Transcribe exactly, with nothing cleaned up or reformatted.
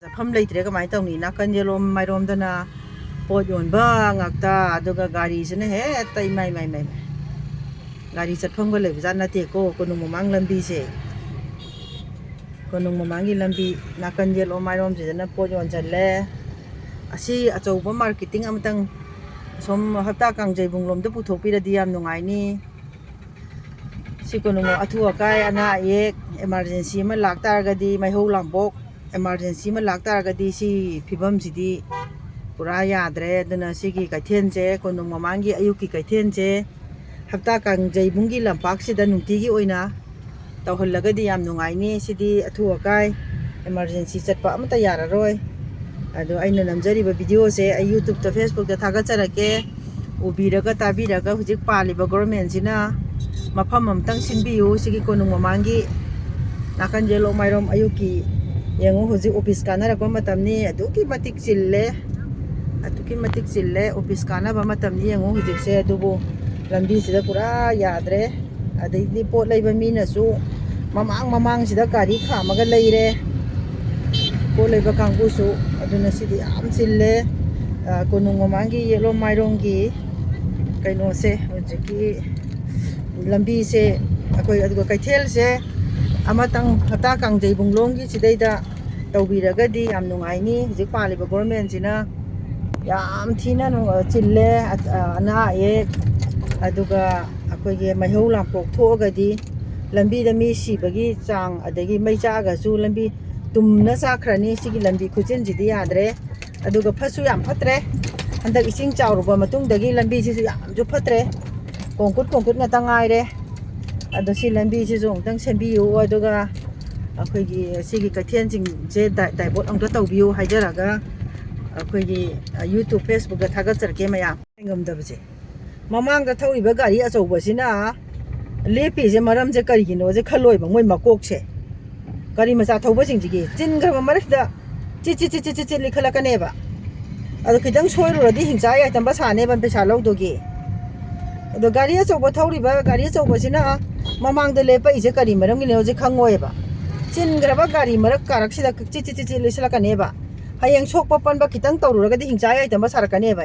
ꯆꯠꯐꯝ ꯂꯩꯇ꯭ꯔꯦ, ꯀꯃꯥꯏꯅ ꯇꯧꯅꯤ? ꯅꯥꯀꯟ ꯌꯦꯠꯂꯣꯝ ꯃꯥꯏꯔꯣꯝꯗꯅ ꯄꯣꯠ ꯌꯣꯟꯕ ꯉꯥꯛꯇ, ꯑꯗꯨꯒ ꯒꯥꯔꯤꯁꯤꯅ ꯍꯦꯛꯇ ꯏꯃꯥꯏ, ꯏꯃꯥꯏ, ꯏꯃꯥꯏ, ꯏꯃꯥꯏ꯫ ꯒꯥꯔꯤ ꯆꯠꯐꯝꯒ ꯂꯩꯕꯖꯥꯠ ꯅꯠꯇꯦꯀꯣ, ꯀꯣꯅꯨꯡ ꯃꯃꯥꯡ ꯂꯝꯕꯤꯁꯦ꯫ ꯀꯣꯅꯨꯡ ꯃꯃꯥꯡꯒꯤ ꯂꯝꯕꯤ ꯅꯥꯀꯟ ꯌꯦꯠꯂꯣꯝ ꯃꯥꯏꯔꯣꯝꯁꯤꯗꯅ ꯄꯣꯠ ꯌꯣꯟꯁꯤꯜꯂꯦ꯫ ꯑꯁꯤ ꯑꯆꯧꯕ marketing ꯑꯃꯇꯪ ꯁꯣꯝ ꯍꯞꯇꯥ ꯀꯥꯡꯖꯩꯕꯨꯡ ꯂꯣꯝꯗ ꯄꯨꯊꯣꯛꯄꯤꯔꯗꯤ ꯌꯥꯝ ꯅꯨꯡꯉꯥꯏꯅꯤ꯫ ꯁꯤ ꯀꯣꯅꯨꯡ ꯑꯊꯨ ꯑꯀꯥꯏ, ꯑꯅꯥ ꯑꯌꯦꯛ, emergency ꯑꯃ ꯂꯥꯛꯇꯥꯔꯒꯗꯤ, ꯃꯩꯍꯧ ꯂꯥꯡꯄꯣꯛ emergency ꯑꯃ ꯂꯥꯛꯇꯥꯔꯒꯗꯤ, ꯁꯤ ꯐꯤꯕꯝꯁꯤꯗꯤ ꯄꯨꯔꯥ ꯌꯥꯗ꯭ꯔꯦ꯫ ꯑꯗꯨꯅ ꯁꯤꯒꯤ ꯀꯩꯊꯦꯜꯁꯦ, ꯀꯣꯅꯨꯡ ꯃꯃꯥꯡꯒꯤ ꯑꯌꯨꯛꯀꯤ ꯀꯩꯊꯦꯜꯁꯦ, ꯍꯞꯇꯥ ꯀꯥꯡꯖꯩꯕꯨꯡꯒꯤ ꯂꯝꯄꯥꯛꯁꯤꯗ ꯅꯨꯡꯇꯤꯒꯤ ꯑꯣꯏꯅ ꯇꯧꯍꯜꯂꯒꯗꯤ ꯌꯥꯝ ꯅꯨꯡꯉꯥꯏꯅꯤ꯫ ꯁꯤꯗꯤ ꯑꯊꯨ ꯑꯀꯥꯏ emergency ꯆꯠꯄ ꯑꯃꯠꯇ ꯌꯥꯔꯔꯣꯏ꯫ ꯑꯗꯣ ꯑꯩꯅ ꯅꯝꯖꯔꯤꯕ videoꯁꯦ ꯑꯩ YouTubeꯇ, Facebookꯇ ꯊꯥꯒꯠꯆꯔꯛꯀꯦ꯫ ꯎꯕꯤꯔꯒ ꯇꯥꯕꯤꯔꯒ ꯍꯧꯖꯤꯛ ꯄꯥꯜꯂꯤꯕ governmentꯁꯤꯅ ꯃꯐꯝ ꯑꯃꯇꯪ ꯁꯤꯟꯕꯤꯌꯨ꯫ ꯁꯤꯒꯤ ꯀꯣꯅꯨꯡ ꯃꯃꯥꯡꯒꯤ ꯅꯥꯀꯟ ꯌꯦꯠꯂꯣꯝ ꯃꯥꯏꯔꯣꯝ ꯑꯌꯨꯛꯀꯤ ꯌꯦꯡꯉꯨ, ꯍꯧꯖꯤꯛ office ꯀꯥꯟꯅꯔꯛꯄ ꯃꯇꯝꯅꯤ꯫ ꯑꯗꯨꯛꯀꯤ ꯃꯇꯤꯛ ꯆꯤꯜꯂꯦ, ꯑꯗꯨꯛꯀꯤ ꯃꯇꯤꯛ ꯆꯤꯜꯂꯦ꯫ Office ꯀꯥꯟꯅꯕ ꯃꯇꯝꯅꯤ ꯌꯦꯡꯉꯨ ꯍꯧꯖꯤꯛꯁꯦ, ꯑꯗꯨꯕꯨ ꯂꯝꯕꯤꯁꯤꯗ ꯄꯨꯔꯥ ꯌꯥꯗ꯭ꯔꯦ꯫ ꯑꯗꯩꯗꯤ ꯄꯣꯠ ꯂꯩꯕ ꯃꯤꯅꯁꯨ ꯃꯃꯥꯡ ꯃꯃꯥꯡꯁꯤꯗ ꯒꯥꯔꯤ ꯈꯥꯝꯃꯒ ꯂꯩꯔꯦ, ꯄꯣꯠ ꯂꯩꯕ ꯀꯥꯡꯕꯨꯁꯨ꯫ ꯑꯗꯨꯅ ꯁꯤꯗꯤ ꯌꯥꯝ ꯆꯤꯜꯂꯦ꯫ ꯑ, ꯀꯣꯅꯨꯡ ꯃꯃꯥꯡꯒꯤ ꯌꯦꯠꯂꯣꯝ ꯃꯥꯏꯔꯣꯝꯒꯤ ꯀꯩꯅꯣꯁꯦ, ꯍꯧꯖꯤꯛꯀꯤ ꯂꯝꯕꯤꯁꯦ, ꯑꯩꯈꯣꯏ ꯑꯗꯨꯒ ꯀꯩꯊꯦꯜꯁꯦ ꯑꯃꯇꯪ ꯍꯞꯇꯥ ꯀꯥꯡꯖꯩꯕꯨꯡꯂꯣꯝꯒꯤ ꯁꯤꯗꯩꯗ ꯇꯧꯕꯤꯔꯒꯗꯤ ꯌꯥꯝ ꯅꯨꯡꯉꯥꯏꯅꯤ꯫ ꯍꯧꯖꯤꯛ ꯄꯥꯜꯂꯤꯕ governmentꯁꯤꯅ ꯌꯥꯝ ꯊꯤꯅ ꯅꯨꯡ-, ꯆꯤꯜꯂꯦ꯫ ꯑ-, ꯑꯅꯥ ꯑꯌꯦꯛ, ꯑꯗꯨꯒ ꯑꯩꯈꯣꯏꯒꯤ ꯃꯩꯍꯧ ꯂꯥꯡꯄꯣꯛ ꯊꯣꯛꯑꯒꯗꯤ ꯂꯝꯕꯤꯗ ꯃꯤ ꯁꯤꯕꯒꯤ ꯆꯥꯡ, ꯑꯗꯒꯤ ꯃꯩ ꯆꯥꯛꯑꯒꯁꯨ ꯂꯝꯕꯤ ꯇꯨꯝꯅ ꯆꯥꯛꯈ꯭ꯔꯅꯤ꯫ ꯁꯤꯒꯤ ꯂꯝꯕꯤ ꯈꯨꯆꯤꯟꯁꯤꯗꯤ ꯌꯥꯗ꯭ꯔꯦ꯫ ꯑꯗꯨꯒ ꯐꯠꯁꯨ ꯌꯥꯝ ꯐꯠꯇ꯭ꯔꯦ꯫ ꯍꯟꯗꯛ ꯏꯁꯤꯡ ꯆꯥꯎꯔꯨꯕ ꯃꯇꯨꯡꯗꯒꯤ ꯂꯝꯕꯤꯁꯤꯁꯨ ꯌꯥꯝꯁꯨ ꯐꯠꯇ꯭ꯔꯦ, ꯀꯣꯡꯀꯨꯠ ꯀꯣꯡꯀꯨꯠ ꯉꯥꯛꯇ ꯉꯥꯏꯔꯦ꯫ ꯑꯗꯣ ꯁꯤ ꯂꯝꯕꯤꯁꯤꯁꯨ ꯑꯃꯨꯛꯇꯪ ꯁꯦꯝꯕꯤꯌꯨ, ꯑꯗꯨꯒ ꯑꯩꯈꯣꯏꯒꯤ ꯁꯤꯒꯤ ꯀꯩꯊꯦꯜꯁꯤꯡꯁꯦ ꯗꯥꯏ-, divert ꯑꯃꯨꯛꯇ ꯇꯧꯕꯤꯌꯨ ꯍꯥꯏꯖꯔꯒ, ꯑꯩꯈꯣꯏꯒꯤ, ꯑ, YouTube, Facebookꯇ ꯊꯥꯒꯠꯆꯔꯛꯀꯦ ꯃꯌꯥꯝ꯫ ꯉꯝꯗꯕꯁꯦ, ꯃꯃꯥꯡꯗ ꯊꯧꯔꯤꯕ ꯒꯥꯔꯤ ꯑꯆꯧꯕꯁꯤꯅ ꯂꯦꯞꯄꯤꯁꯦ ꯃꯔꯝꯁꯦ ꯀꯔꯤꯒꯤꯅꯣꯁꯦ ꯈꯜꯂꯣꯏꯕ ꯃꯣꯏ ꯃꯀꯣꯛꯁꯦ꯫ ꯒꯥꯔꯤ ꯃꯆꯥ ꯊꯧꯕꯁꯤꯡꯁꯤꯒꯤ ꯆꯤꯟꯈ꯭ꯔꯕ ꯃꯔꯛꯁꯤꯗ ꯆꯤꯠ ꯆꯤꯠ ꯆꯤꯠ ꯆꯤꯠ ꯆꯤꯠ ꯂꯤꯈꯠꯂꯛꯀꯅꯦꯕ꯫ ꯑꯗꯣ ꯈꯤꯇꯪ ꯁꯣꯏꯔꯨꯔꯗꯤ ꯍꯤꯡꯆꯥ ꯌꯥꯏꯇꯝꯕ ꯁꯥꯅꯦꯕ ꯄꯩꯁꯥ ꯂꯧꯗꯨꯒꯤ꯫ ꯑꯗꯣ ꯒꯥꯔꯤ ꯑꯆꯧꯕ ꯊꯧꯔꯤꯕ ꯒꯥꯔꯤ ꯑꯆꯧꯕꯁꯤꯅ ꯃꯃꯥꯡꯗ ꯂꯦꯞꯄꯛꯏꯁꯦ ꯀꯔꯤ ꯃꯔꯝꯒꯤꯅꯣꯁꯦ ꯈꯪꯉꯣꯏꯕ꯫ ꯆꯤꯟꯈ꯭ꯔꯕ ꯒꯥꯔꯤ ꯃꯔꯛ ꯀꯥꯔꯛꯁꯤꯗ ꯆꯤꯠ ꯆꯤꯠ ꯆꯤꯠ ꯆꯤꯠ ꯂꯩꯁꯜꯂꯛꯀꯅꯦꯕ꯫ ꯍꯌꯦꯡ ꯁꯣꯛꯄ ꯄꯟꯕ ꯈꯤꯇꯪ ꯇꯧꯔꯨꯔꯒꯗꯤ ꯍꯤꯡꯆꯥ ꯌꯥꯏꯇꯝꯕ ꯁꯥꯔꯛꯀꯅꯦꯕ꯫